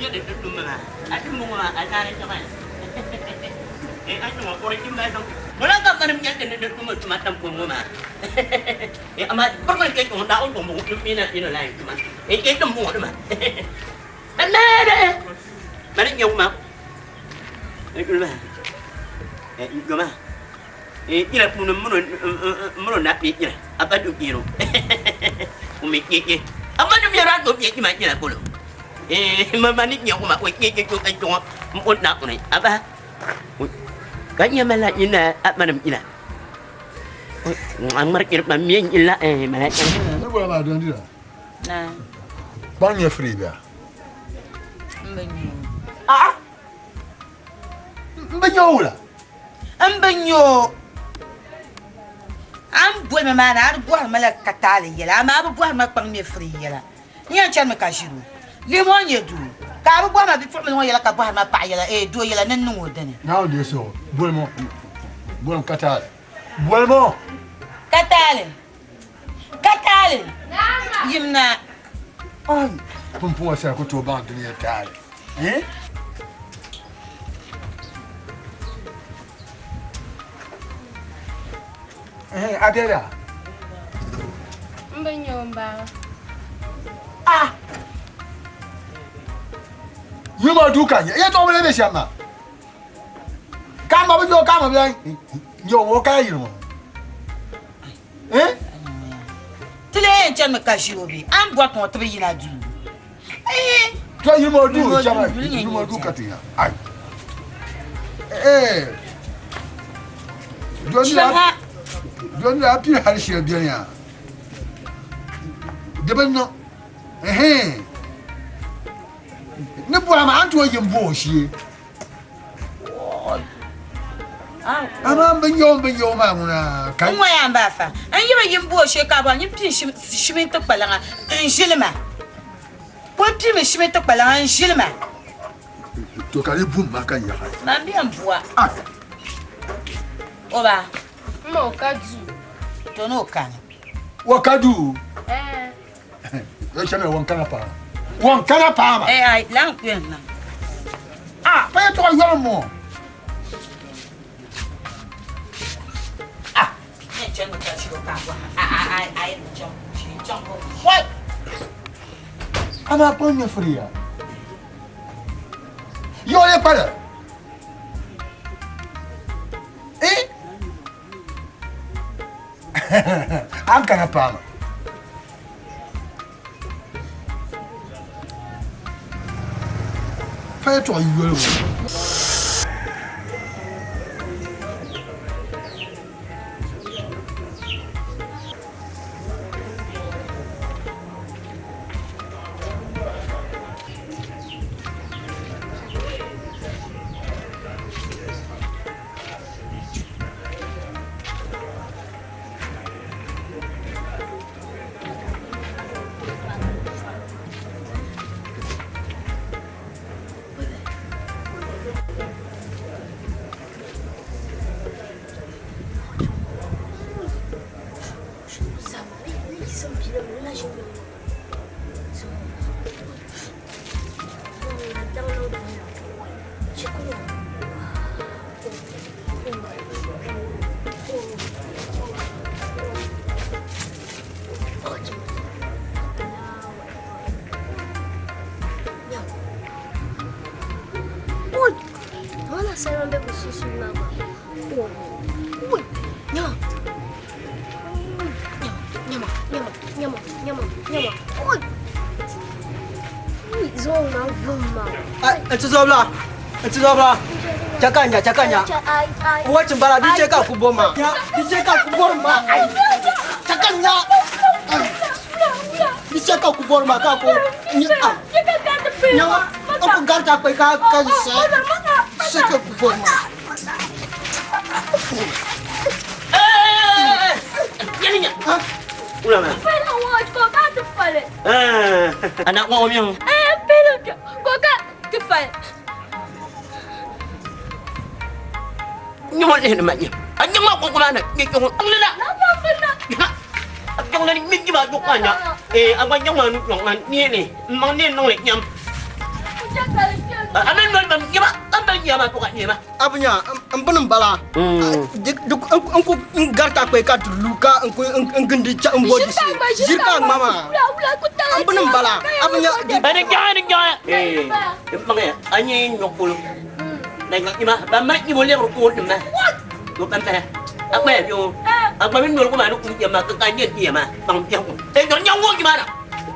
nyɛ di tummi maa a tummi ŋɔ maa a naani chɛma eh a ŋɔ o di chim maa zaŋ ŋuna ka manim nyɛ di ni tummi tuma tam pun ŋɔ maa eh amaa birigili kpɛ ŋɔ daa o ŋɔ ŋɔ mi na ino la tuma eh kpɛ tum ŋɔ dima mɛlɛ mali nyɛ ŋɔ maa eh ŋɔ maa eh ina puuni muno muno na kpɛ ina a ba du ino o mi kpɛ kpɛ amma du mi ra do kpɛ kpɛ ina polo eh ma ni nyɛ ŋɔ maa o kpɛ kpɛ kpɛ ŋɔ n o na o ni a ba ka nyɛ mala ina a manim ina a ŋmari kpɛ ma mi ila eh mala ne bɔra maa dɔn dira Na. Kpaŋ nyɛ free bia N bi nyɛ o. Ah! N bi nyɛ o wula? N bi nyɛ o. A ni boli ma maa ni a di bɔhiri ma la ka taali yɛla, amaa a bi bɔhiri ma kpaŋ ŋmɛ free yɛla. N yɛn chanimi ka ʒiri o. Lihimi o ni nyɛ doo, ka a bi bɔhiri ma bipuɣimbila ŋɔ yɛla ka bɔhiri ma paɣa yɛla, ee doo yɛla ni n niŋ o dini. Naawuni deei suhigu, bolimi o, bolimi ka taali, bolimi o. Ka taali, ka taali, yim na. Ai, pumpɔŋɔ sani ku tooi baŋ dunia taali, eh? Eh, a bela? M bi nya o m-baaba. Ah! Yuma duu ka nya. Yɛtɔɣa bi lee be shɛm maa. Ka a ma bi nya o ka a ma bi lahi nya o o kala yili ŋɔ. Eh? Ti lee yɛn chanimi ka ʒi o bee? A ni bɔri ti ŋɔ ti bi yina duu. Eh! To yili ŋɔ duu chama, yili ŋɔ duu ka ti nya. Ai. Eh! Doni la pili hali shɛli beni yaa. Di bi niŋ. Ɛhɛn. Ni bɔhima a ni tooi yi m-bo o shee. Amaa m bi nya o m bi nya o maa ŋuna ka. N ŋɔya m ba afa, n yi bi yi m-bo o shee ka a bɔri nyin pini shiminti kpalaŋa n-ʒili ma. Pun piimi shiminti kpalaŋa n-ʒili ma. To ka di bum ma ka n yaɣi. Man bɛ n bua. O ba. M ma o ka duu. To ni o kani. O ka duu? Ɛɛ. Yɛ chɛmi wan kana paama. Wan kana paama. Ɛɛ ai lan ku yɛn niŋ. Ah, pa yɛtɔɣa yɔlim ŋɔ. Ah, yɛn chɛmi ka ʒiro ka a bɔha. A a a a yɛn chaŋ chaŋ o. Wai! Amaa kpaŋ nyɛ firiya. Yɔɔ kpala. Eh? An kana paama. Pa yɛtɔɣa yoli ŋɔ. Ntizɔbila, ntizɔbila, chakanya, chakanya. Wachi bala di che ka ku bo ma. Di che ka ku bor ma. Chakanya. Di che ka ku bor ma ka ko. Ni a. Nyawa, o ku garta pe ka ka se. Se ka ku bor ma. Ha? Ulama. Eh, anak kau ni. Eh, pelo ko ka ti fali. Nyɔŋɔ lihi ni ma nyɛ. A nyɔŋɔ ko kuma na nyɛ nyɔŋɔ. Ang lila. A nyɔŋɔ ni mi jiba duk anya. Eh, a gba nyɔŋɔ ni nyɔŋɔ ni ni. Mang ni nong le nyam. A mini noli bam nyɛma, a mali nyɛma to ka nyɛma. A bi nya n bini n bala n ku n garita kpe ka ti lu ka n ku n gindi n bo di shee ʒiri ka a ŋma maa n bini n bala a bi nya di. Di jaɣa di jaɣa ee n baŋya a nyɛ nyɔ polo na nyɔ ban mali nyimo lɛbiri koon nim maa to kan bala a kpaya bɛ a gba mini noli maa ni kum nyɛma ka ka nyɛ nyɛma baŋ biɛhigu ee nyɔ nyɛ ŋɔ nyima na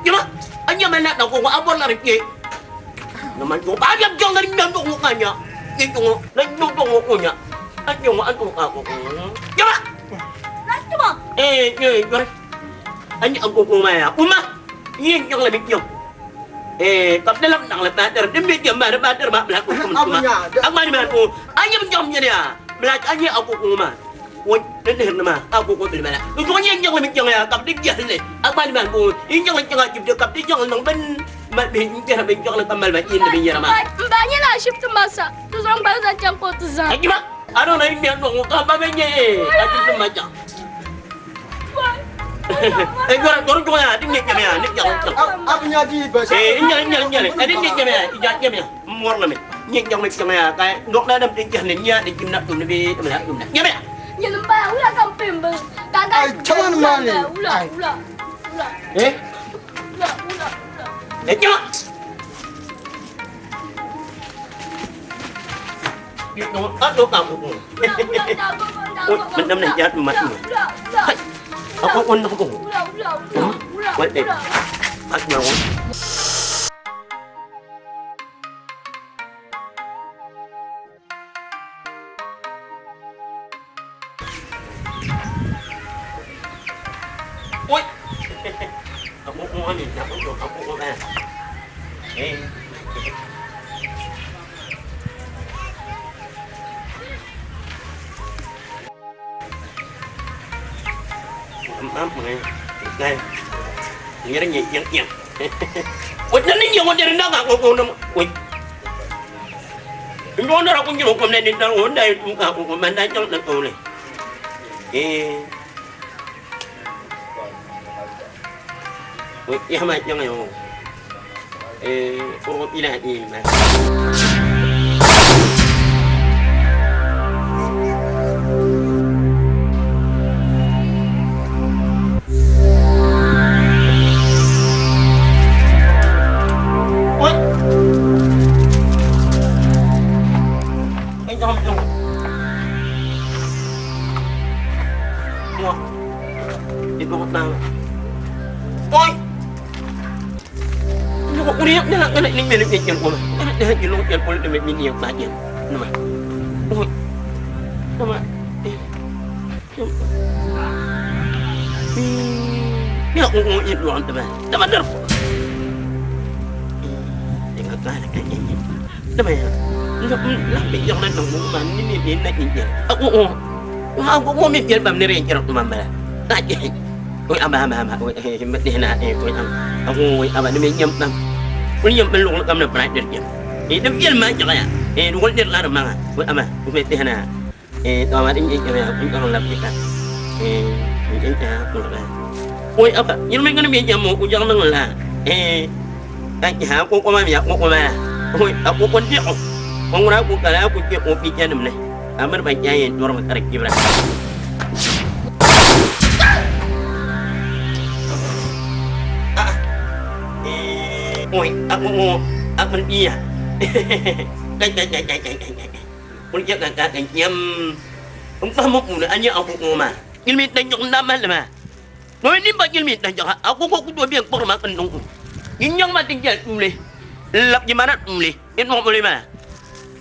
nyima a nyɛma na na ko a bɔri la di kpɛ Nama yo ba ya jong ni nyam dong ka nya. Ni dong na nyo dong ko nya. A nyo a dong ka ko. Ya ba. Na tuma. Eh ye yo. Ani ang ko ko ma ya. Uma. Ni nyong la bi nyong. Eh kap dalam nang la ba der dim bi jam ma ba der ma bla ko ko ma. Ang ma ni ma ko. Ani nyong nya ya. Bla ani ang ko ko ma. Ôi, đến đây mà, à cô cô bị mà. Tôi có nhân nhân là mình chẳng là cặp đi giờ này. À ba mà cô, nhân là chẳng là chụp được cặp đi chẳng là bên mà mình chẳng là mình chẳng là cầm mà nhìn là mình giờ mà. Ba nyɛla ashibiti masa, ti zaŋ ba zaŋ chaŋ ka o ti zaŋ. Ai mà, à đâu này miệng đồ cả ba bên nhỉ, à chụp mà chẳng. Ê, tôi tôi tôi à, đi nhẹ nhẹ đi chẳng chẳng. A bi nya di ba. Ê, nhẹ nhẹ nhẹ, đi nhẹ nhẹ, nhẹ nhẹ nhẹ, mua là mình. Nhẹ nhẹ mình chẳng à, cái nó đã đâm đi chẳng nên nhẹ đi chim nặng tụi nó bị tụi nó tụi nó. Nhẹ mẹ. Nyini m-bala, wula ka m pini bini? Ka ka Ai, chaŋ ni maa ni. Wula, Ai. wula, wula. Eh? Wula, wula, wula. Eh, chaŋ. A do ka ko. Wula, wula, daa gbagba, daa Ôi, gbagba, mình năm này wula, chết mà. wula, wula, wula. Hai. A ko on ko. Wula, wula, wula, wula, Wai, eh. wula. Bắt đầu. Ôi. Aku mau ni, aku aku mau ba. Eh. Ấm ấm này. Nghe nó nhẹ nhẹ nhẹ. Ôi nó nhiều con nó ngạc con nó. Ôi. Nó nó cũng như con này nó uống đây cũng mình đang trong lần này. Ê. Ôi, ya mà trong này. Ê, cô đi lại đi mà. Ôi. Anh cho không. Mua. Đi có tao. Ôi. Nó có đi nó cái này mình mình mình của mình. Cái này mình mình của mình mình nhiều ba nhiều. Nó mà. Ôi. Nó mà. Nó cũng cũng yên loạn tao mà. Tao mà đỡ. Để ngắt lại cái gì. Tao mà. Nó làm bị dòng lên đồng mà ní ní ní ní ní. À cô cô cô mình tiền bầm này riêng cho mà mà. Tại gì? Ôi ama ama ama ôi mất đi na ôi am. Ôi ama nó mình nhầm lắm. Ôi nhầm mình lộn cầm được phải được nhầm. Ê đâm yên mà chẳng à. Ê đúng rồi là mà. Ôi ama ôi mất đi na. Ê tao mà đi cái này cũng còn làm việc à. Ê mình cái cũng là. Ôi apa nhưng mình cái này mình nhầm một cũng chẳng là. Ê anh hả cô cô mà mẹ cô cô mà. Ôi cô con biết. Con ra cô cả cô kia cô bị chân này. Amar baik nyayin orang tarik gibran. Ôi, aku mau aku iya. Đây đây đây đây đây đây. Con kia cả cả nhầm. Ông ta một mùa anh aku mau mà. Ilmi dan jong nama mà. Nói ni bak ilmi dan jong aku kok dua biang por makan dong. Inyong ma tinggal ule. Lap gimana ule? In mau boleh mà.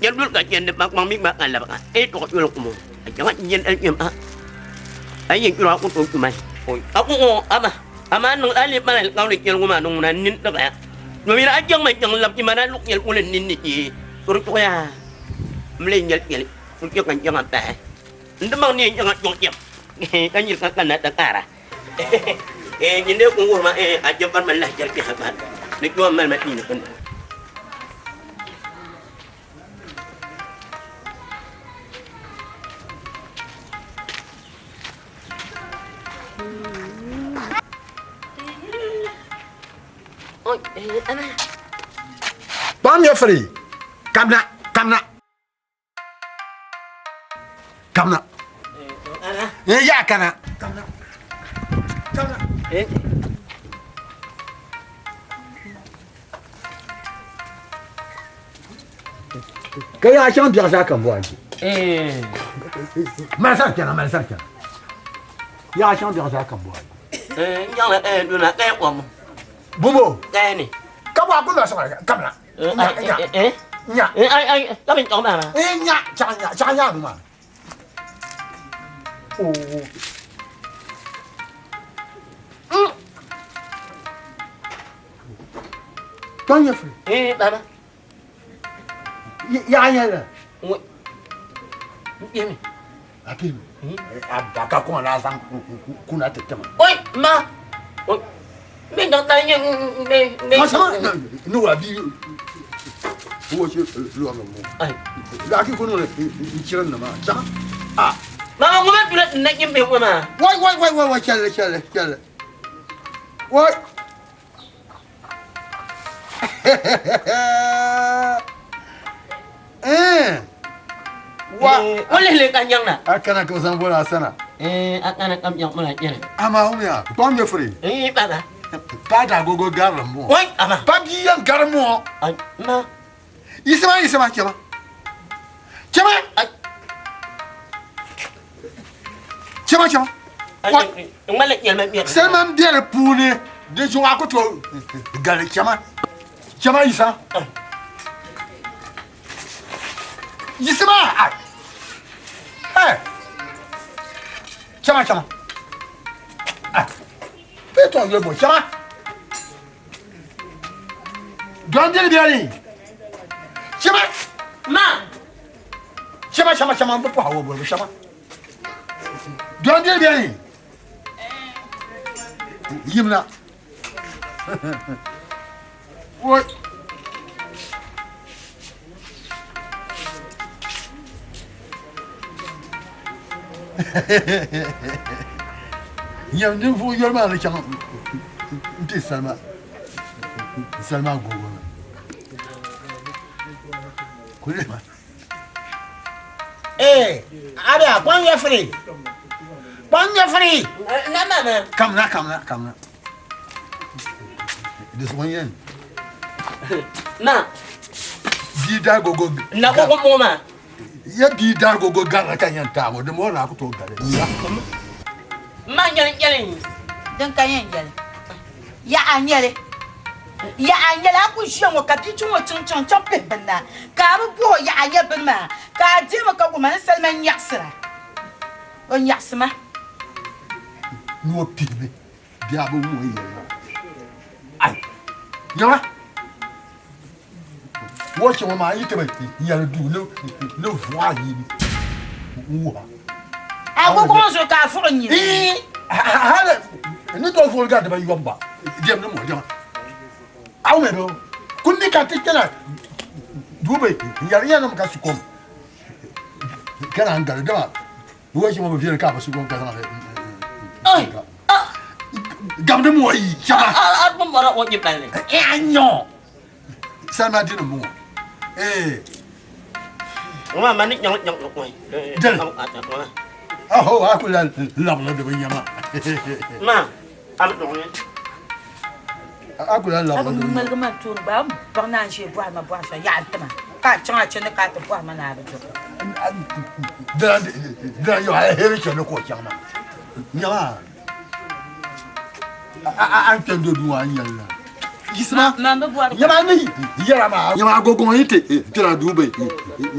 Nhân lúc cả chuyện được bác mang miếng bác ngàn là bác ấy tôi có lục mù chẳng hạn nhân anh em á ấy những cái đó cũng tụi mày ôi aku ama ama nung ali mà lại cao lịch nhân mà nung nan nín đó bạn người đã chân mày chẳng lập gì mà đã lúc nhân cũng lên nín gì tôi tôi à lên nhân nhân tôi chưa cần cho ngàn tệ nó mang nín cho ngàn chuột chậm cái như cái này tất cả à nhìn nếu cũng mà à cho con mình lại cho cái bạn để cho mình mà nhìn được Kpaŋ nyɛ free. Kamna, kamna. Kamna. Eh, ya kana. Kamna. Kamna. Eh. Ka yaa chaŋ biɛɣu zaa ka m bɔhi nti. Eh. Mali sari kpɛna, mali sari kpɛna. Yaa chaŋ biɛɣu zaa ka m bɔhi. Eh, n chaŋla eh, duna ka kom. Bumbo. Ka ni. Ka bɔhi ku lɔsi ŋɔ kamna. Nya, nya. Eh. Nya. Eh, ai ai, ka bin chaŋ maa. Eh, nya, chaŋ nya, chaŋ nya maa. Oh. Kpaŋ nyɛ free. Eh, baba. Yaa nyɛla. N kpemi. A kpemi. A ba ka kɔŋ la zaŋ kuna ti tima. Oi, ma. Oi. Min dɔn ta nyɛ me me. Ma sama ni wa bi wo che lo no mo. Ai. La ki kono le n chirin na ma. Cha. Ah. Mama ŋɔ ma dula na nyɛ be ŋɔ maa. Wai wai wai wai wai chɛli chɛli chɛli. Wai. Eh. Wa. Ŋɔ lihi li ka nyaŋ na. A kana ka zaŋ bɔla asana. Eh, a kana kam nyaŋ mala nyɛli. Ama umiya, kpaŋ nyɛ free. Eh, baba. Pa da agogo gari mo. Oi, ama. Pa bia yɛn gari mo. Ai, ma. Yisima yisima chɛma. Chɛma. Ai. Chɛma chɛma. Ai, ŋmala nyɛli ma nyɛli. Salima n bɛ di puuni di zuɣu a ku tooi gali chɛma. Chɛma yisa. Yisima. Ai. Ai. Chɛma chɛma. Ai. Bɛ tɔn yuli bɔ chɛma. Dɔn dili bɛni. Chɛma. Ma. Chɛma chɛma chɛma n bi pɔha wo bolibu chɛma. Dɔn dili bɛni. Yimna. Woi. Nyam ninvuɣu yoli maa ni chaŋ n-ti salima salima agogo ni. Kuli ma. Ee, abia, kpaŋ nyɛ free. Kpaŋ nyɛ free. Na mama. Kamna, kamna, kamna. This one yen. Ma. Bia daa gogo. Na gogo mo ma. Ye bia daa gogo garila ka yɛn taamo di mo na ku tooi gali. Ma nyɛli nyɛli. Din ka yɛn yɛli. Yaɣa nyɛli. Yaɣa nyɛli a ku ʒiya ŋɔ ka bia chaŋ o chaŋ chaŋ chaŋ pihi bini na ka a bi bɔh o yaɣa nyɛ bini maa ka a deemi ka goma ni salima nyaɣasira o nyaɣasi ma. Ni o pihimi bia bi wum o ni yɛli maa. Ai nyɛma wo chaŋ maa yi ti bi yɛli duu ni vuɣa ayi ni n wuha. Agogo ŋɔ zuɣu ka a vuɣi nyini. Ii hali ni tooi vuɣili gari dibayobu gba diɛm ni mo diɛma a wumya bee kundi ka ti kpɛna duu bi yɛri yɛnima ka su kom ka naan gari dama wo chaŋ bi viɛli ka bi su kom ka zaŋ li gabdi mo yi chɛma A bi mɔra o nyɛ palli. a nyɔ salima dini m-bɔŋɔ ee Ŋɔ maa ma ni nyaŋ nyaŋ ŋɔ. Dali. Aho a ku lahi labila di bi nyama Ma, a bi dɔɣi. a ku lahi A labila bi di bi nyama ŋmaligi ma tooni gba a ni baŋ ni a ni ʒiya bɔhiri ma bɔhiri shɛli yaɣa n-ti ma ka a chaŋ a chandi ka a ti bɔhiri ma ni a bi dɔɣi. Dina yɔ alheri chandi ka o chaŋ maa nyama a ni kpɛn do duu maa n yɛli la yisima Ma m bi bɔri nyama ni yɛra maa nyama agogo ŋɔ yi ti tira duu bi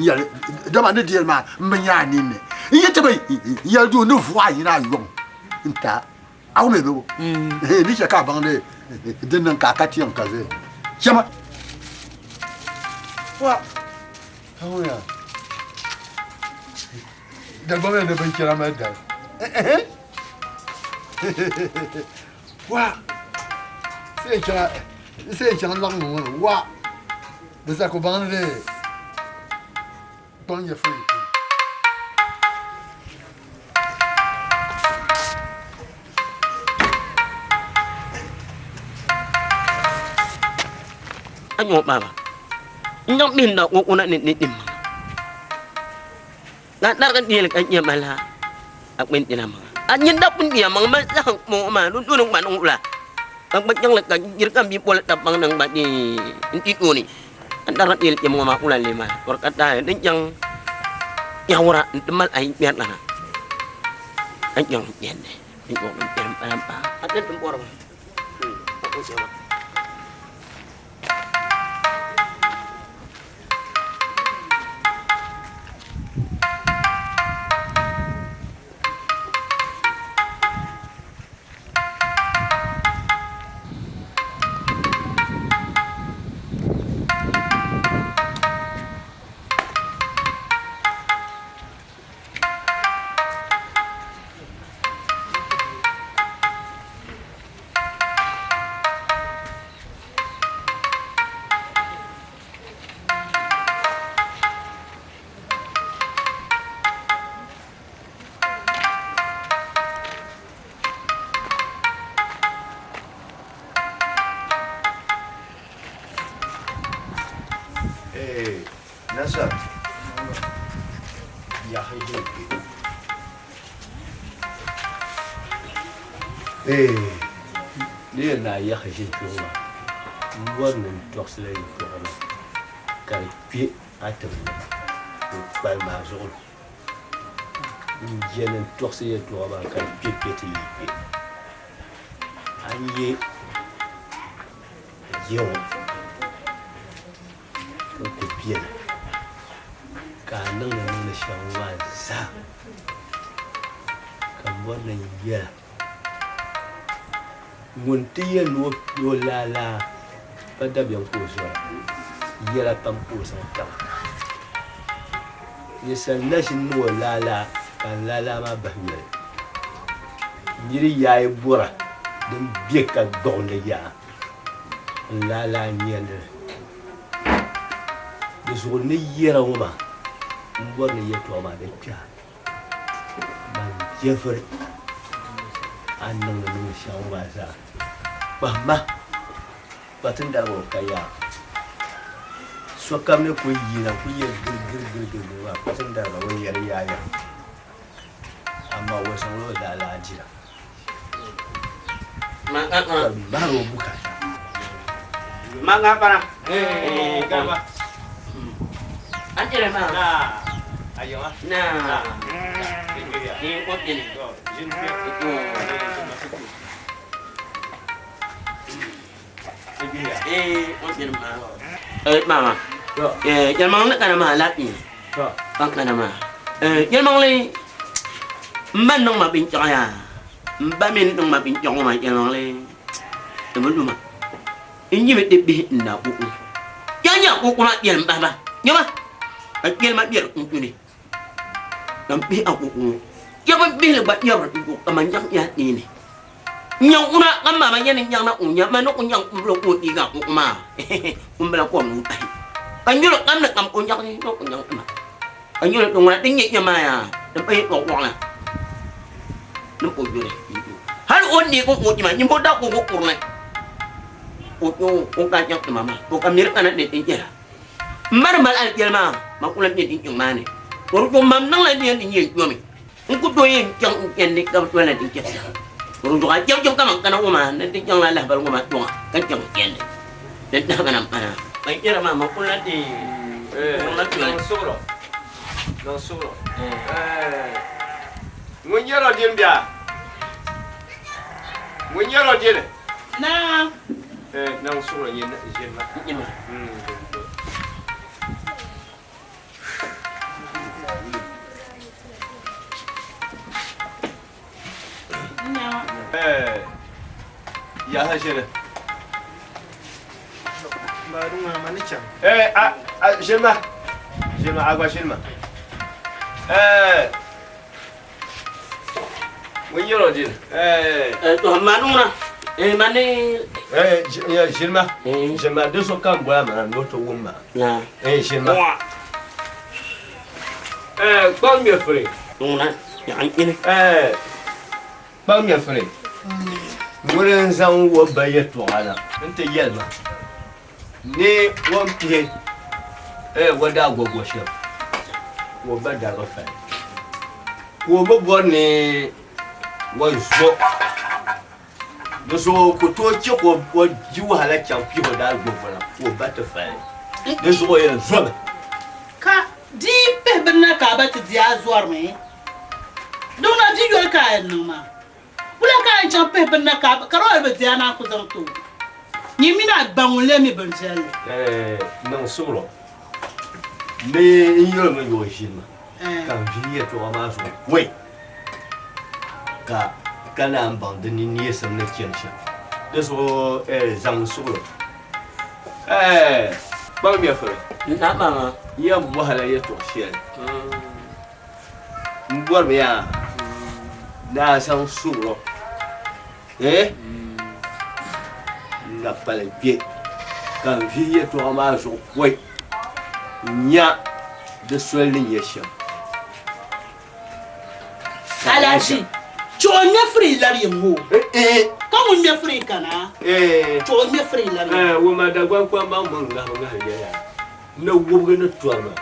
yɛli dama ni di yɛli maa n bi nya a ninni n yi ti bi yɛli duu ni vuɣa a yina a yɔŋ n ta a wumi bɛ ni chɛ ka a baŋ di din niŋ ka a ka tiɛŋ ka zaya chɛma wa awoya Dagbamba ni binchɛra mali dari wa sai chaŋ laɣingu ŋɔ ni wa bɛ sa ku baŋ ni kpaŋ nyɛ free. A nyɔ baba. N nyaŋ bihi n-daa o na ni ni ni maŋa. Ka a darigi deei li ka nyɛ ma la a kpe n-dila maŋa. A nyin daa pun diya maŋ mali zahim ŋɔ maa di doli ŋmani wula ka n gba chaŋ li ka yiri ka m bia boli tab baŋ ni n gba deei n-ti tooni. Ka darigi deei li kpɛm ŋɔ maa wula n-lee mali kɔri ka taai din chaŋ nyawura nti mali a yi kpɛri lana ka chaŋ n-kpɛri li n-kpɛri m-pala m-paai a ti ni bɔri ba. Eh, Nasser. Ya Eh, ni yɛn naa yaɣi ʒini kpe ŋɔ maa, m bɔri ni n tɔɣisi la yɛltɔɣa maa ka di kpe a tibili ni n kpalim a zuɣu ni. N je ni n tɔɣisi yɛltɔɣa maa ka di kpe kpe ti yi kpe. A ni ye ya ŋɔ n-ku beni ka a niŋdi niŋdi shɛm ŋɔ maa zaa ka m bɔri ni n yɛl a, ŋun ti yɛn ni o laalaa pa dabiɛm ka o zɔra, yɛla pam ka o zaŋ taba. Ninsal na ʒini niŋ o laalaa ka n laalaa maa bahi yoli. Niri yaai bɔra din be ka gbuɣinli yaa, n laalaa n-nyɛ li. Di zuɣu n ni yɛra ŋɔ maa, m bɔri ni yɛtɔɣa maa di kpe a. Man jɛviri a ni niŋdi niŋdi shɛm ŋɔ maa zaa. Kpahimma kpatindarigi ŋɔ ka yaa. Sokam ni kul yina n-kul yɛli girigirigirigiri maa, kpatindarigi ŋun yɛli yaaya, amaa o zaŋla o laalaa dira ka mahiri o bukaata. Yɛlimaŋli kana maa laafee ka kana maa yɛlimaŋli m ba niŋ ma binchɛɣu yaa m ba mi ni niŋ ma binchɛɣu ŋɔ maa yɛlimaŋli di bi lu ma n yimi ti bihi n na kuku ya nya kuku maa kpɛli m bahi ba nyama ka kpɛli ma kpɛri n kuni ka m bihi a kuku ŋɔ ya bi bihili gba kpɛri n ku ka man nyaŋ nya neeni n nyaŋ una ka m maama nyɛ ni nyaŋ na o nya ma ni o nyaŋ kumbila ka o deegi a kuku maa kumbila kom ni o bahi ka nyuli kam ni kam ka o nyaɣi ni o nyaŋ ma ka nyuli din ŋuna din nyɛ nyɛ maa yaa din pa yɛltɔɣa waɣila ni o yuli hali o ni deegi o tima nyimbo daa ka o kurili o o ka nyaŋ tima maa o ka miri kana ni din nyɛla n ma ni mali alikpɛli maa ma kula nyɛ din chaŋ maa ni o di zuɣu mam niŋla nia ni nyɛ yomi n ku tooi yɛn chaŋ n chɛndi ka bi dolila din chɛbisa o di zuɣu a chɛbu chɛbu kaman kana ŋɔ maa ni ti chaŋla lahabali ŋɔ maa tɔŋa ka chaŋ chɛndi din tahi ba na m-pana ban yɛra maa ma kula ti Niŋ suɣulo. Ŋun nyɛri o dini bia? Ŋun nyɛri o dini? Naa. Niŋ suɣulo nyɛ ʒini ma. Yaha ʒini. Ʒini ma. Ʒini ma, a gba ʒini ma. Ŋun nyɛla o dini. Ma niŋna. Ma ni. Ʒini ma. Ʒini ma, di so ka n boli a ma ni o ti wum ma. Ʒini ma. Kpaŋ ŋmɛ furi. Ŋuna, yaɣa n-kpini. Kpaŋ ŋmɛ furi. Ŋuni n-zaŋ o ba yɛtɔɣa na nti yɛli ma ni o ni pihi Eh, o daa gogo shɛm ka o ba darigi fali ka o bi bɔri ni o zo di zuɣu ku tooi chɛ ka o di wahala chaŋ kpihi o daa gogo la ka o ba ti fali di zuɣu o yɛn zomi. Ka di yi pihi bini na ka a ba ti di a zɔrimi, di ŋuna di yoli ka a yɛn niŋ maa. Wula ka a yɛn chaŋ pihi bini na ka a ka di o bi di a naan ku zaŋ ti o? Nyin mini a ba ŋun lee mi bin viɛlli. Niŋ suɣilo ni n yolimi ni o ʒini ma ka n vihi yɛtɔɣa maa zuɣu wei ka ka naan baŋ di ni neesim ni chani shɛm. Di zuɣu zaŋ suɣilo kpaŋ firi. N yɛn bɔhila yɛtɔɣ shɛli. M bɔrimi yaa ni a zaŋ suɣilo n-na kpali kpe ka n vihi yɛtɔɣa maa zuɣu pɔi n-nya di soli ni nyɛ shɛm. Alahaji, chuɣu ŋmɛ firii labi yi ŋɔ ka ŋun ŋmɛ firii kana chuɣu ŋmɛ firii labi yi. Wumma Dagbaŋ kpamba mini ŋahibu ŋahi yɛya ni wubigi ni tɔri maa,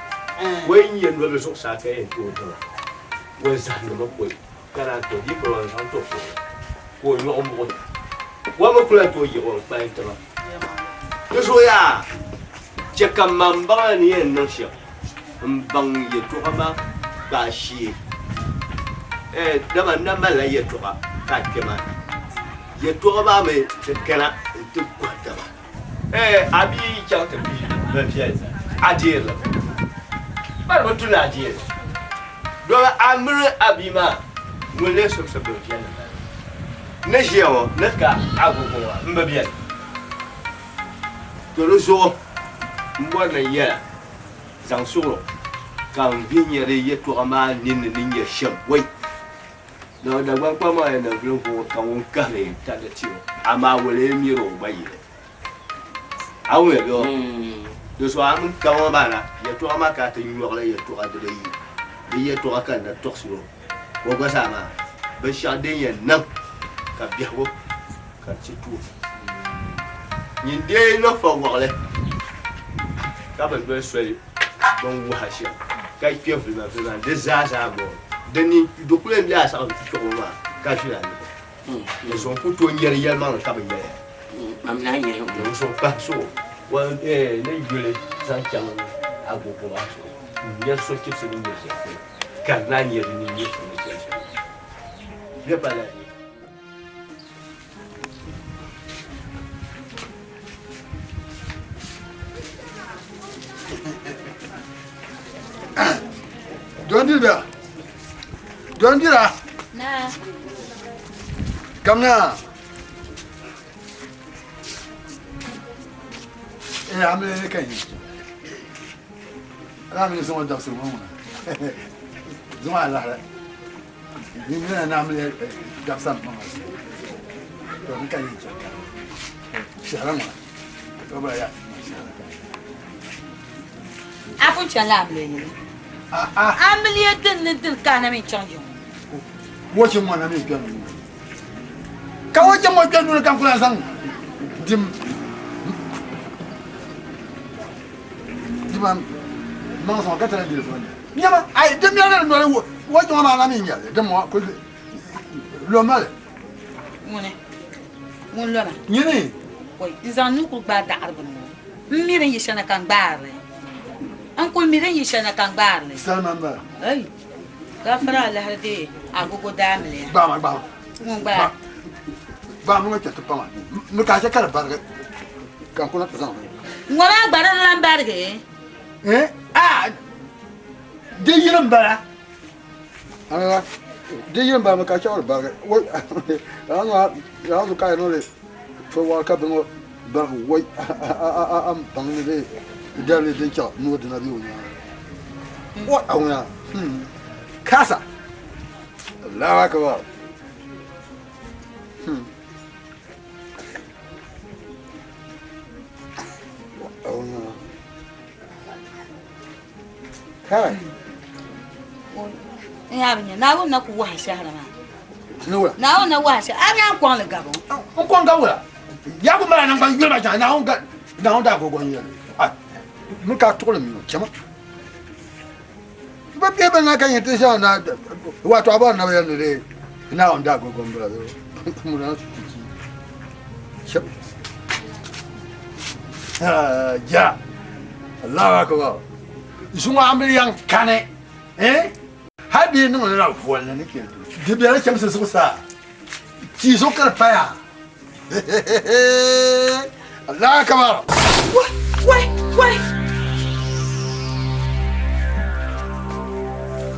o yi nya noli zuɣusaa ka yɛn tooi dima, o zahindimi pɔi ka naan tooi di yi pala o ni zaŋ to puuni ka o nyɔɣu muɣi o mi ku lahi tooi yiɣi o ni kpalim tiŋa. Di zuɣu yaa chɛ ka man baŋ la ni yɛn niŋ shɛm m-baŋ yɛtɔɣa maa gbaai shee. Ɛɛ, dama n na malila yɛtɔɣa ka a kpe maa ni. Yɛtɔɣa maa mi ti kana nti gɔhi taba. Ɛɛ, a bi yi chaŋ ti pihi bin viɛlli, a deeri li mi. Kpari bi tu ni a deeri li. Dama a mini a bia maa ŋun lee sobisi bin viɛlli m-bala. N ni ʒiya ŋɔ ni ka agogo ŋɔ m bi beni. To di zuɣu m bɔri ni n yɛl a, zaŋ suɣilo ka n vihi nya di yɛtɔɣa maa ninni ni nyɛ shɛm wɛi. Dama Dagbaŋ kpam maa yɛn niŋ vulinvuŋ ka ŋun kahiri yɛn tarigi ti o, amaa o lee miri o gba yili. A wumya bɛ o? Di zuɣu a mini ka ŋɔ maa na, yɛtɔɣa maa ka a ti nyɔɣili yɛtɔɣa dibayi. Di yɛtɔɣa ka n na tɔɣisir o. O gba zaa maa, binshɛɣu din yɛn niŋ ka biɛhigu ka di ti tuui. Nyin deei niŋ fa wɔɣili ka bi doli soli bin wahi shɛm ka kpe vilima vilima ni di zaa zaa m-bɔŋɔ. Di ni di kul yɛn be a saɣim kpiɣibu maa ka ʒil a nuhi. Di zuɣu n ku tooi nyari yɛlimaŋli ka bi yɛli ya. Di zuɣu kpahi so ni yuli zaŋ chaŋ agogo maa zuɣu n-nyari so chibisi ni nyɛ shɛli polo ka di naan nyɛ di ni nyɛ shɛm ni chani shɛm. Bɛ pa lahi nyɛ. Dondira. Dondira. Na. Kamna. Eh, amile ne kan yi. Amile zuŋɔ dabisili ŋɔ ŋuna. Zuŋɔ alahara. Ni na amiliya dabisa m maŋa to n ka yɛn chɛ ka shɛhira ŋuna to bala yaa shɛhira ka A pun chanila amiliya yili? Amiliya din ni dini ka a na mi chaŋ yiŋ ŋɔ? Wochi ŋɔ na mi kpɛri nuu ka wochi ŋɔ kpɛri nuu ka n ku lahi zaŋ dim dima maŋ sɔŋ ka ti lahi diri sɔŋ. Nyama, ayi, di mɛri ni noli wo jɔŋ maa na mi nyɛli, di mɔ kuli lo mali. Ŋuni? Ŋun lo ma? Nyini. Oi, n zaŋ nuu kuli gbaai daɣiri bini ŋɔ. M mi din yi shɛli na ka n gbaari li. N kuli mi din yi shɛli na ka n gbaari li. Salima m-bala. Ei, gafara alahiri dee agogo daamiliya. Gbaama, gbaama. Ŋun gbaai? Gbaama ŋɔ kpɛriti pam a. Mi ka a chɛ ka di barigi ka n kuna ti zaŋ li. Ŋɔ maa gba di ni lan barigi? Eh, ah, di yili m-bala. Ala, di yili m-bala mi ka chɛ ka di barigi. Wai, lala zuɣu ka a yɛn niŋ li fo waɣa ka bini ŋɔ barigi wai, a ni baŋ ni di daliri din chaŋ ni o dina be o nyaaŋa. Wai, a ŋuna, kaasa. Allahu akbar. Kai. N yaa bi nya Naawuni na ku wahi shɛhira maa. Naawuni na wahi shɛhira. A mi a ni kɔŋ li gabu. N kɔŋ gabu la. Yaa ku mali a naŋgban yuli maa chaŋ Naawuni ga Naawuni daa gogo n yɛli. Mi ka tuɣili mi o chɛma. Bi bɛ bi na ka nyɛ ti shɛŋa na wato a bɔri na bi yɛli ni dee Naawuni daa gogo m bala ŋuna su ti chi shɛm. Ja Allahu akbar zuŋɔ amiliyaŋ kani eh hali bɛ yi niŋ li la voli ni kpɛ di bɛla chɛmsi zuɣusaa tia zuɣu ka di paya Allahu akbar Wai wai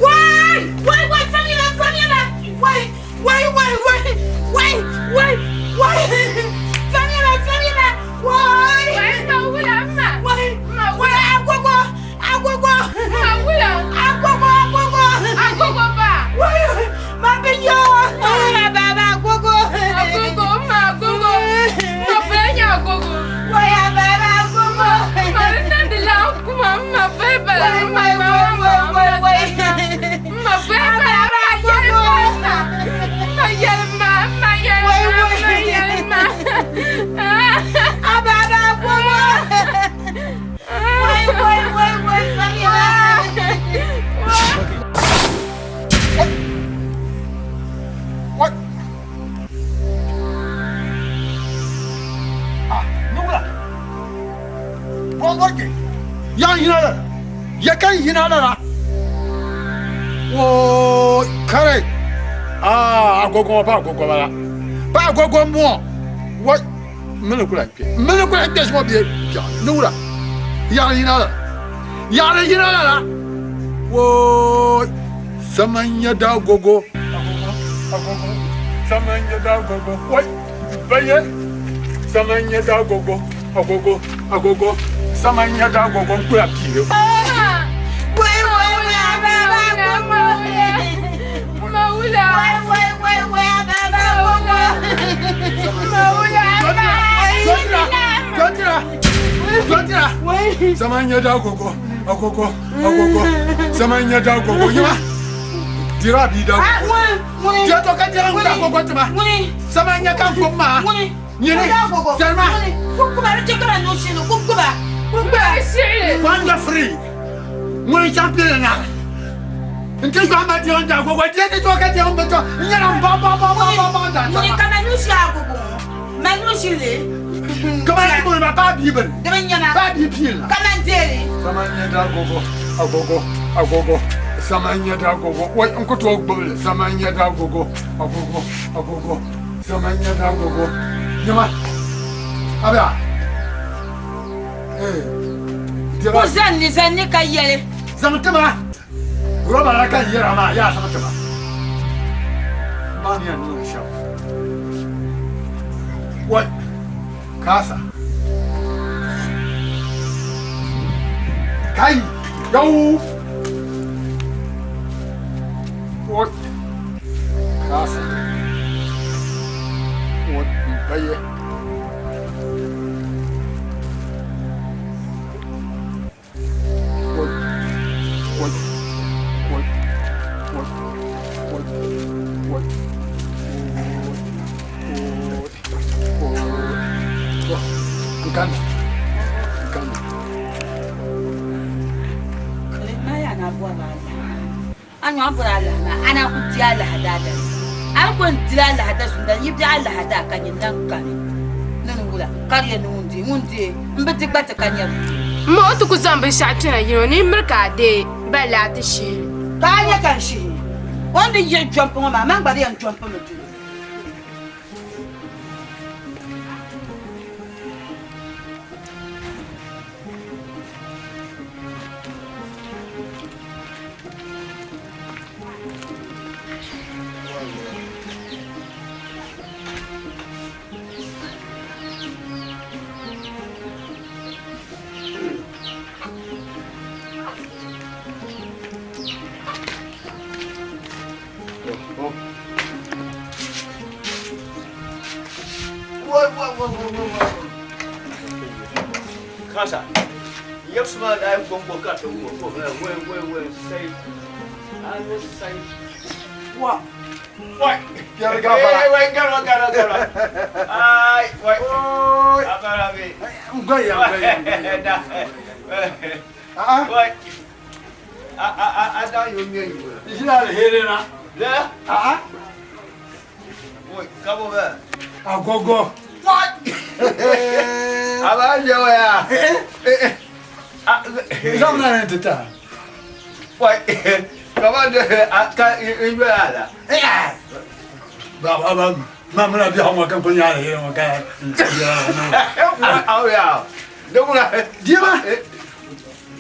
wai wai wai famila famila wai wai wai wai wai wai wai famila famila wai Wai ma wula ma. wai wai agogo agogo Ma wula. agogo agogo Agogo ba. wai ma binyo baba agogo Agogo ma agogo. Ma bala agogo. wai baba agogo Ma na di la kuma ma bala bala ma wai ma wai wai wai ma bala bala ma yɛli ma ma yɛli ma ma yɛli ma ma yɛli ma. Ababa agogo wai wai wai wai famila Wai. Ah, nugula. Bɔnbɔrke. Yan yina la. Ya kan yina la la. Woo, kare. Ah, agogo pa agogo bala. Pa agogo mo. Wai. Mini kula kpe. Mini kula kpe simo biye. Ja, nugula. Yan yina la. Yan yina la la. Woo, samanya da agogo. Agogo, agogo. Samanya da agogo. Wai, baye. Samanya da agogo. Agogo, agogo. Samanya da agogo kula piyo. wai wai wai ababa agogo Ma wula. wai wai wai wai ababa agogo Ma wula. Jodira, Jodira, Jodira. Samanya da agogo, agogo, agogo. Samanya da agogo. Yima. Dira bi da agogo. wai Jɛ to ka dira da agogo tuma. wai Samanya kan ko ma. wai Nyini. Selma. Kukuba di chekara no shino kukuba kukuba Shiri. Wanda free. Ŋun champion na. N ti jɔ ma dira da agogo. Jɛ ti to ka dira ba to. N yɛrɛ ba ba ba ba ba ba da. wani kama no shi agogo ma no shi le Kama ni mo ma ba bi bin. de ben yana Ba bi pin la. kama ndere Samanya da agogo, agogo, agogo. Samanya da agogo. Wai n ku tooi gbubili. Samanya da agogo, agogo, agogo. Samanya da agogo. Nyama. Abia. Eh. ko Dira. zanni zanni ka yele Zaŋ tima. Roba la ka yɛra maa yaa zaŋ tima. Maa ni yɛn niŋ shɛm. Wai. Kaasa. Kai. Yau. Wai. Kaasa. Wai. Baye. Wai. Wai. Wai. Wai. Wai. Wai. Wai. Wai. Nkana. Nkana. ma ya na bo ba la an yo bora la na ana ku ti ala hada da an ko ti ala hada sun da yi bi ala hada ka nyin nan ka ni nan wula kariya ni wundi wundi mbiti gbata ka nya Ma o ti ku zaŋ binshɛɣu kpɛna yino ni miri ka a deei bala a ti shihili. ka nya kan shi wanda yi jompo ma man gbari yan jompo mi du Wai wai wai wai wai wai. Kasa. Yep sma da gongo ka to wo ko wai wai wai sai. An sai. Wa. Wai. Yɛrɛ ga fara. Wai wai garo garo garo. Ai wai. Oi. Abara be. Ngoya ngoya. Da. A'a. Wai. A a a a da yo nye yo. Ʒila alheri na. Le. A'a. Wai, ka bo ba. Agogo. Wai. Aba je wa ya. Eh A Zam na ne tita. Wai. Ka ba de a ka i yo ya la. Eh. Ba ba ba ma muna bi hawa kan kunya alheri ma ka. Wai, aw ya. De wula. Diema.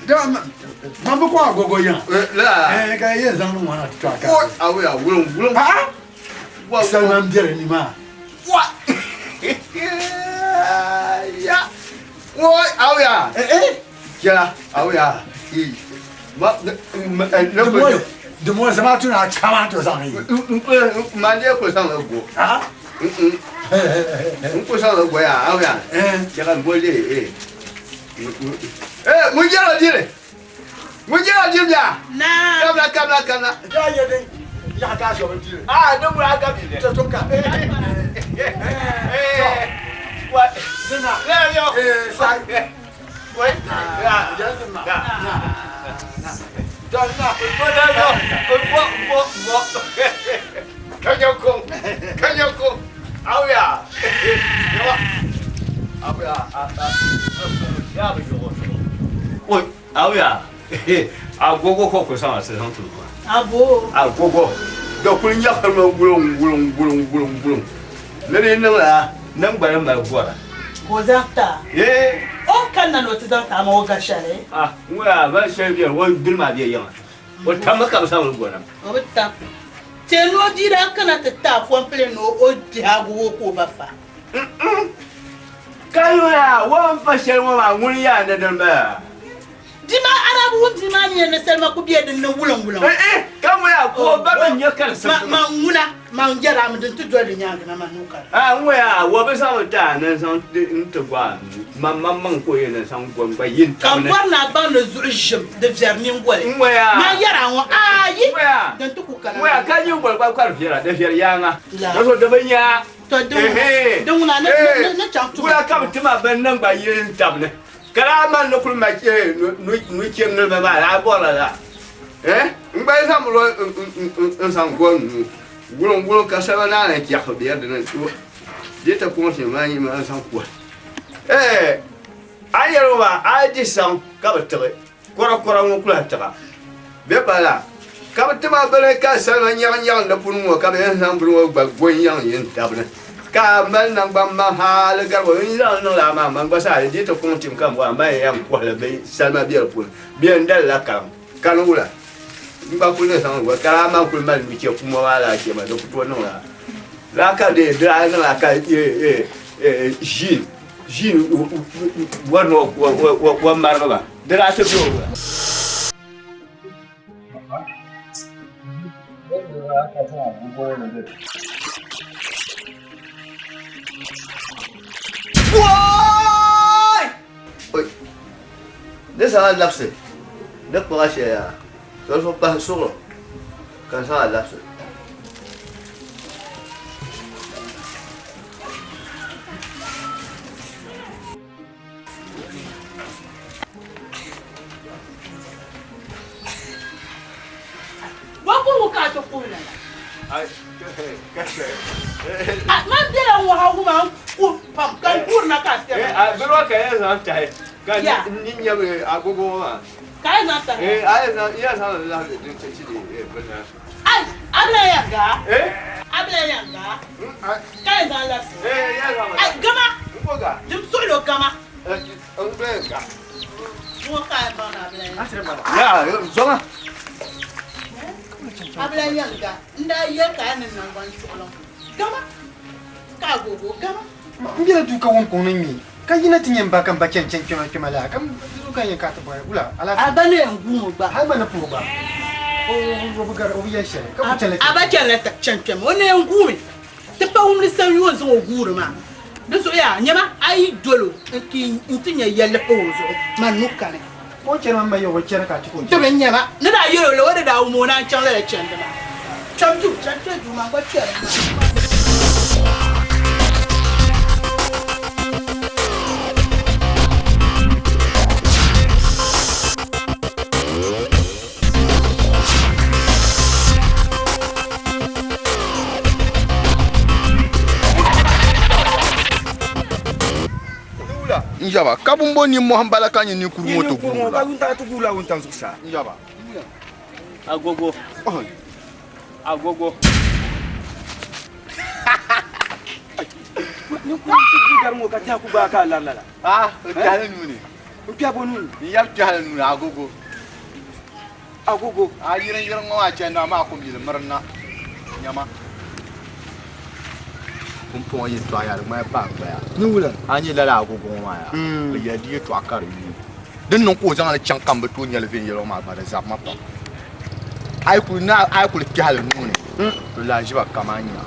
Da ma ma bu ko agogo yan. La. Eh ka ye zan nu wana tita ka. Wai, aw ya wulun wulun. A'a. Wa Salman biyar ni ma. Wa. Ya. Wai, aw ya. Eh eh. Kira, aw ya. I. Ma ne Da mo da mo zama tuna kama to zan yi. Ma ne ko san go. A'a. N ko san go ya, aw ya. Eh. Kira n bole eh. Eh, mun jira jire. Mun jira jire ya. Na. Kamla kamla kamla. Ya ye dai. Ya ka so dire. Ah, ne mu aga bi le. Ta to ka. Eh. Wa. Dina. La yo. Eh sai. Wai. Ya. Yanzu ma. Ya. Na. Da na. Bo da yo. Bo bo bo. Kan yo ko. Kan yo ko. Aw ya. Yawa. Aw ya. Ya bi yo. Oi, aw ya. Agogo ko ko sa se san tu. Abo. Agogo. Do kun ya ma gulon gulon gulon gulon gulon. Ne ne nan la nan gbara ma gora. Ko zaŋ ta. Eh. O kan na no ti zaŋ ta ma o ga shɛli. Ah, ngwa ba she bi wo bil ma bi yama. O tamma ka sa wo gora. O bi tam. Te no di daa kana ti ta complain no o dihi agogo ka o ba fa. Kayo ya, wo fa she wo ma ngun ya ne den ba. Di ma arabu wum di maa ni yɛn ni salima ku bɛ din ni wuliŋ wuliŋ. Eh eh, ka ngwa ya ko ba ba nya kan sa. Ma ma ŋuna ma n jɛra mi din ti doli di nyaanga na ma nuu kara. Ah, ngwa ya, wo ba sa wo ta ne san n te gwa. Ma ma man ko ye ne san gwa gwa yin Ka ta n ne. bɔri ni a baŋ ni zuɣu ʒim di viɛri ningoli. Ngwa ya. Ma yɛra ŋɔ ayi. Ngwa ya. Din ti ku kana. Ngwa ya ka nyin gwa gwa kwa fiera, de fiera ya nga. La. Da so de ba nya. To din ŋuna din ŋuna ne ne ne chaŋ tuma. Wula ka bi tima ban nan gba yin tab ne. Kara man no kul ma ke nu nu kem ne ba la bo la la. Eh? Ngba sa mu lo n san go nu. Gulon gulon ka sa na na ki ha bi ya de ne. De ta ko se ma yi ma san ko. Eh! Ayero ba a di san ka bi tigi. Kora kora ŋɔ kula tiga. Be pa la. Ka bi tima bini ka salima nyaɣ nyaɣ di puni ŋɔ ka bi yɛn zaŋ bini ŋɔ gba go nyaŋ yin tabi ni. Ka mali naŋgban ma hali garibu n zaŋ niŋ laa maa man gba saa di ti kuŋ tim kam wa ma yɛn kɔhili bi salima bɛ di puuni bɛ n dali la karim kani wula n gba kuli ni zaŋ gba ka laa maa kuli mali nuchɛ kuma maa laa chɛ ma di ku tooi niŋ laa laa ka de di daa niŋ laa ka ʒiin ʒiin wari ni o marigi ba di daa ti bɛ o wula. Woi! Oi. Di zaŋ labisi di kpuɣa shɛli yaa ka di zuɣu pahi suɣulo ka di zaŋ labisi. Wa ku wu ka ti kuhi lala. A man bela ŋɔ ha wuma n ku pam ka n guuri na ka a sɛba. Bini wa ka yɛn zaŋ tahi ka Ya. ni nyɛ agogo ŋɔ maa. Ka a yɛn zaŋ tahi. Eh, a yɛn zaŋ yɛn zaŋ lahi din chɛ di bini na. Ai, abila yɛn gaa. Eh? Abila yɛn gaa. Ka yɛn zaŋ labisi. Eh, yɛn zaŋ. Ai, gama. N ko ga. Dim suɣulo gama. N bɛ ga. Ŋɔ ka a yɛn baŋ ni abila yɛn. Ya, zɔŋa. Abila yɛn gaa. N daa yɛ ka a ni naŋgban suɣulo. Gama. Ka agogo gama. N bela duu ka wum kuŋ ni ŋme ka yina ti nyɛ n ba ka n ba chani chani kpɛma kpɛma laa ka n zuɣu ka n yɛn ka ti bɔri wula alaafee. A ba ni yɛn guumi gba. Hali ma ni puhi gba o bi gari o bi yɛli shɛli ka ku chani A ba chanila chani kpɛma o ni yɛn guumi ti pa wumdi sanyoo zaŋ o guuri maa di zuɣu yaa nyɛma a yi dolo n ti nyɛ yɛlli pa o zuɣu man nu kani. O chani maa ma yɛ o chani ka a ti ka o Ti bi nyɛma ni daa yɛl o la o di daa wum o naan chaŋ lala chandi maa kpɛm duu chani kpɛ duu maa gba kpɛri maa. N yaba ka bumbo nimmohi m-bala ka nyɛ ninkurigu ŋɔ ti Ninkurigu ŋɔ guuri la. ka wuntaŋa ti guurila wuntaŋ zuɣusaa. N yaba. Agogo. Agogo. Ninkurigu ti guuri gari ŋɔ ka tɛha ku gbaai ka a lari lala. Ah, n kpɛhili nuu ni. N kpɛhi bo nuu ni? N yɛri kpɛhili nuu ni, agogo. Agogo. A yiriŋ yiriŋ ŋɔ maa chani amaa ku mili miri na. Nyama. Pumpɔŋɔ yɛltɔɣa yaa di ŋmani pa n gbaya. Ni wula? A nyɛ lala agogo ŋɔ maa yaa. Bɛ yɛli di yɛltɔɣa ka di yuui. Din niŋ ka o zaŋ li chaŋ ka m bi tooi nyɛli viɛnyɛliŋ maa gba di zabi ma pam. A yi kuli na a yi kuli kpɛhili nuu ni, di lahi ʒiba kaman nya.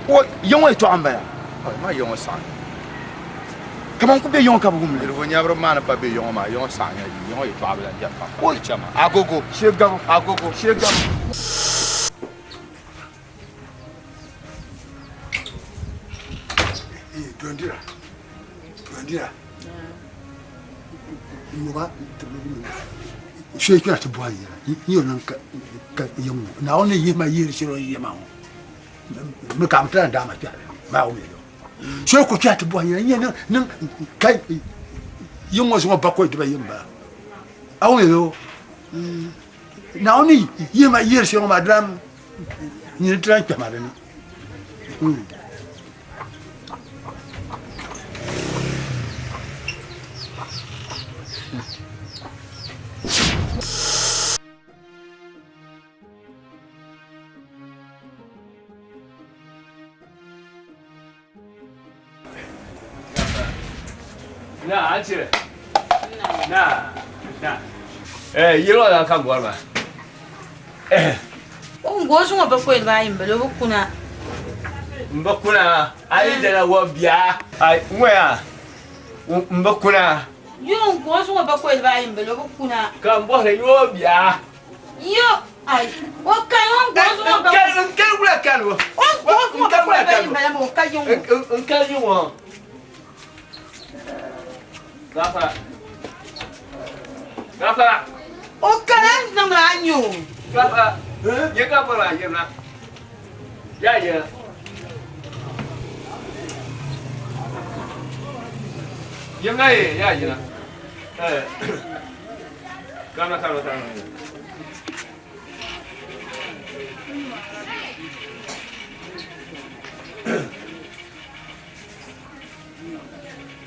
O ya ŋɔ yɛltɔɣa m-bala. Oi, ma ya ŋɔ saɣim. Kaman ku be ya ŋɔ ka bi wum li. Niriba nyabiri maa ni pa be ya ŋɔ maa, ya ŋɔ saɣim ya yi, ya ŋɔ yɛltɔɣa bi lahi biɛri pam pam. Di chama. Agogo. Shee gabu. Agogo. Shee gabu. Dondira. Dondira. Nyuba shee kpɛna ti bɔhi yɛla n yɛn niŋ ka yiŋ ŋɔ Naawuni ni yihi ma yihiri shɛli o ni yihi ma ŋɔ mi ka bi ti lahi daai ma kpɛhili maa o mi shee ku kpɛhi ti bɔhi yɛla n yɛn niŋ ka yiŋ ŋɔ zuŋɔ bakɔi dibayi m-bala a wum yɛlo Naawuni ni yihi ma yihiri shɛli ŋɔ maa di lahi nyini ti lahi kpɛhi ma di ni. Na, an cire. Na, na. Eh, yiri la ka bɔri ma. Eh. O ni gooi zuŋɔ bakɔi dibaayi m-bala o bi kuna. M bi kuna, a yi dana wɔ bia. Ai, ŋɔya, m bi kuna. Yo, n gooi zuŋɔ bakɔi dibaayi m-bala o bi kuna. Ka m bɔhiri yo bia. Yo, ai, o kani o ni gooi zuŋɔ bakɔi. N kali wula kali o. O ni gooi zuŋɔ bakɔi dibaayi m-bala maa o ka yiŋ o. N kali yiŋ o. Gafara. Gafara. O kani a ni niŋdi a nya o. Gafara. Nyɛ ka bɔri a yirina. Yaa yira. Yirina ye yaa yira. Eh. Kamina kamina kamina.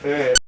Eh.